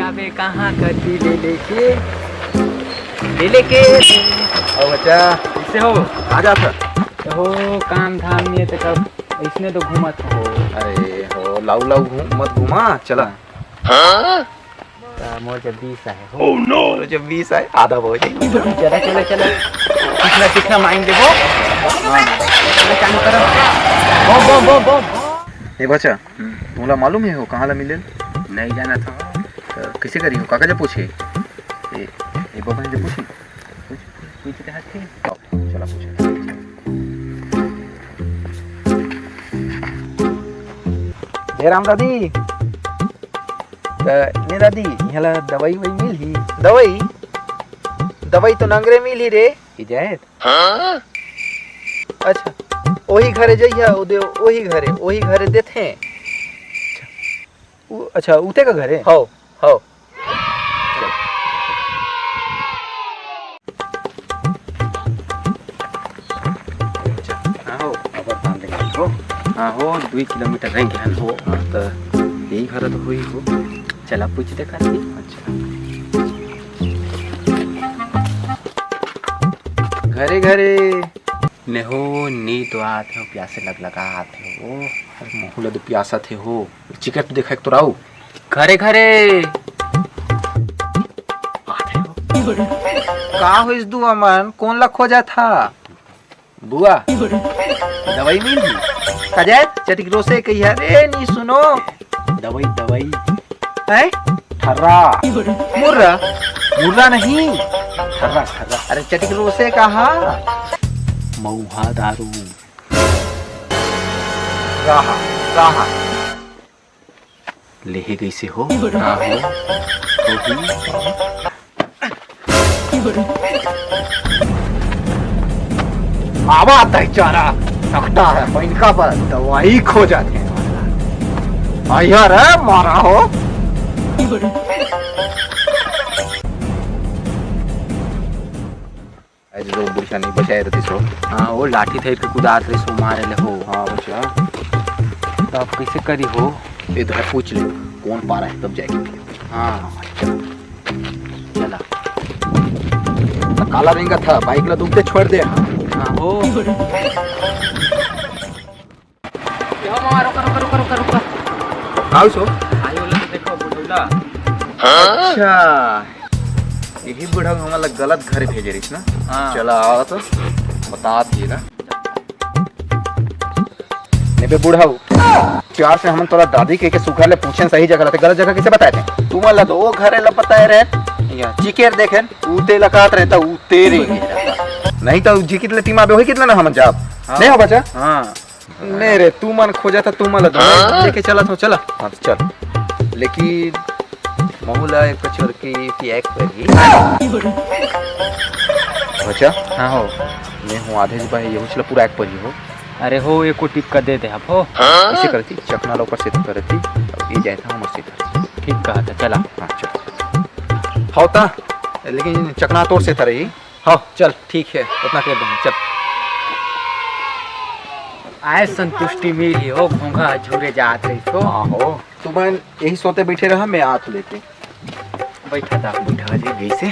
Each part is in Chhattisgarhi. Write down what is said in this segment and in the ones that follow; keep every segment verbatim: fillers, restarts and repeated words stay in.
अबे कहाँ कति ले लेके, ले लेके। अउ बच्चा, कइसे हो? आ जात ह। त हो, काम धाम नइ हे त कब अइसने तो घूमत हो। अरे हो, लाऊ लाऊ घूम, मत घूमा, चला। हाँ। त मोर जब बीस आए हो। Oh no! मोर जब बीस आए, आधा हो जाए। चला, चला, चला। कितना, कितना मांग दे हो? हाँ। चला, चालू करो। बम, बम, बम, बम। ए बच्चा, हम्म। तुमला मालूम हे हो, कहाँ ला मिलेल? नहीं जाना था। त कइसे करी हो? काका जब पूछे? ए, ए बबन जब पूछी? पूछ, पूछ, पूछ रहा थे। आओ, चला पूछे। जय राम दादी। त, ने दादी, इहाँ ला दवाई ववाई मिलही? दवाई? दवाई तो नंगरे मिलही रे। की जाए? हाँ? अच्छा, ओही घरे जइहा, ओ दे, ओही घरे, ओही घरे देथे। अच्छा, उ-, अच्छा, उते का घरे? हव, हव। हाँ हो, अबर काम दे हो। हाँ हो, दुई किलोमीटर रह गया हो। हाँ, त यही घर तो होही हो। चला पूछ देखा थी। अच्छा। घरे घरे। ने हो, नी तो आत हे, प्यासे लग लगा आत हे। ओ, अरे महू ला तो प्यासा थे हो। चिकर तो देखा एक तो राऊ। घरे घरे। आत हे हो। का होइस दुआ मन, कोन ला खोजा था? बुआ, दवाई मिलही? का जाए? चटिक रोसे कहिया रे, नी सुनो। दवाई, दवाई। हैं? ठर्रा। मुर्रा? मुर्रा नहीं। ठर्रा, ठर्रा। अरे चटिक रोसे कहा? मऊहा दारू। राहा, राहा। लेहे गइसे हो? का हो? होही? आवा तै चारा, डॉक्टर है, पैनका पर दवाई खोजत हे। आइया रे, मारा हो। आज तो बुढ़िया नहीं बचाए रहती सो। हाँ, वो लाठी थे के कुदात रही सो, मारे ले हो। हाँ, बचा। तो अब कैसे करी हो? इधर पूछ ले, कौन पारा है, तब जाएगी। हाँ, चला। तो काला रेंगा था, बाइक ला दुमते छोड़ दे। हाँ, हो। ए हो मामा, रुका, रुका, रुका, रुका, रुका। का होइस हो? आयो ला तो देखो, बुढ़ौला। अच्छा, यही बुढ़ऊ हमन ला गलत घर भेजे रहिस ना। हाँ। चला, आओ तो, बतात ही ना। ने बे बुढ़ऊ, चार से हमन तोला दादी के, के सुघर ले पूछेन सही जगह ला, ते गलत जगह कैसे बताए थे? तुमन ला तो वो घरे ला बताए रहे, या चिकेर देखेन, ऊ ते लकात रहता, ऊ तेरे। नहीं तो जिकित ले टीम आबे होई कितना ना हमन जाब। हाँ। नहीं हो बचा? हाँ। नहीं रे, तुमन खोजा था, तुमन ला दो। हाँ? लेके चला था, चला। हाँ, तो चल। लेकिन महू ला एक चोरकी पिया एक परी। बचा? हाँ हो। मैं हूँ आधे जी भाई, ये उछला पूरा एक परी हो। अरे हो, एको टिपका दे दे आप हो। इसे करती, चकना ला ऊपर से तो करती, अब ये जाए था हमर से। ठीक कहा था, चला। हाँ, चल। होता, लेकिन चकना तोर से था रही। हाँ, चल, ठीक है, उतना कर देंगे, चल। आए संतुष्टि मिली हो, घोंघा झूरे जात रही हो। हाँ हो, तुमन यही सोते बैठे रहा, मैं आत लेके। बैठा था, बैठा जी, गई से।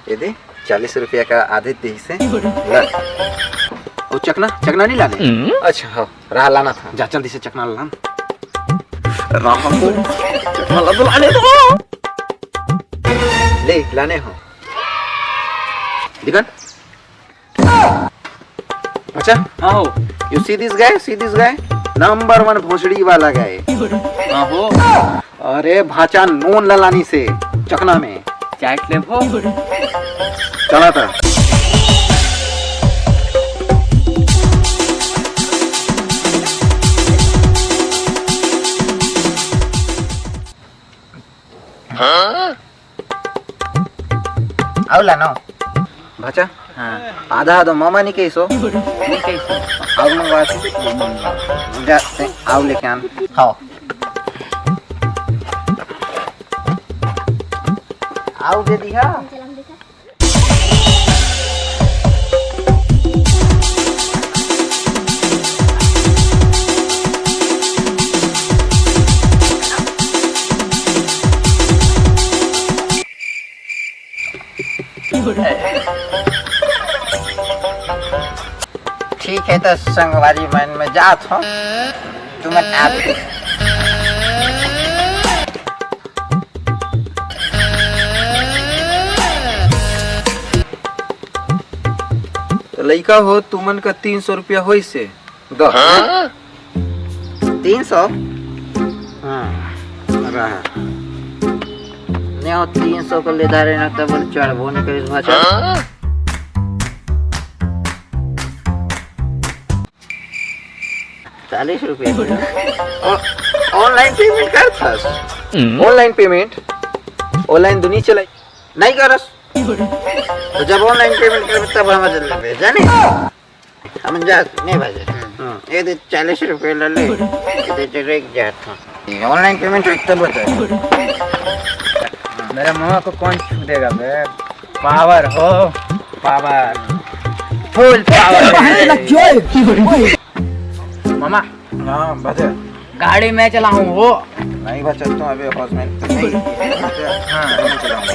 ये दे, चालीस रुपया का आधे दे से। ला। ओ चकना, चकना नहीं लाने? हम्म। अच्छा, हाँ, रहा लाना था। जा, जल्दी से चकना लान। राम को चकना ला तो लाने दो। ले, लाने हो। दिगन। अच्छा? हाँ हो। You see this guy? See this guy? Number one भोसड़ी वाला guy। हाँ हो। अरे भाचा, नोन ललानी से चकना में। चाट ले भो। चला था। हाँ? आउ ला ना। भाचा? हाँ। आधा आधा मामा नहीं कही सो। नहीं कही सो। आउ मंगवा से। जा, से, आउ लेके आन। हाँ। आउ दे दिया। ठीक है, तो संगवारी मन, मैं जात हूँ, तुमन आप तो लइका हो, तुमन का तीन सौ रुपया होइस हे, दो। तीन सौ? हाँ, रहा। नहीं, वो तीन सौ को ले डारे ना, तब चढ़बो नहीं करिस भाषा। चालीस रुपया। ओ-, online payment करथस? Online payment? Online दुनिया चलाई। नहीं करस। तो जब online payment करबे, तब हम चल लेबे, जाने? हम जा, नहीं भाई। हम्म, ये दे चालीस रुपया ले ले, ये दे direct जात हूँ। ये online payment एक तो बता। मेरा मामा को कौन छू देगा बे? Power हो, power, full power। मामा, हाँ, बता। गाड़ी मैं चलाऊँ वो। नहीं बचा, तुम अभी houseman नहीं। हाँ। मैं चलाऊँगा।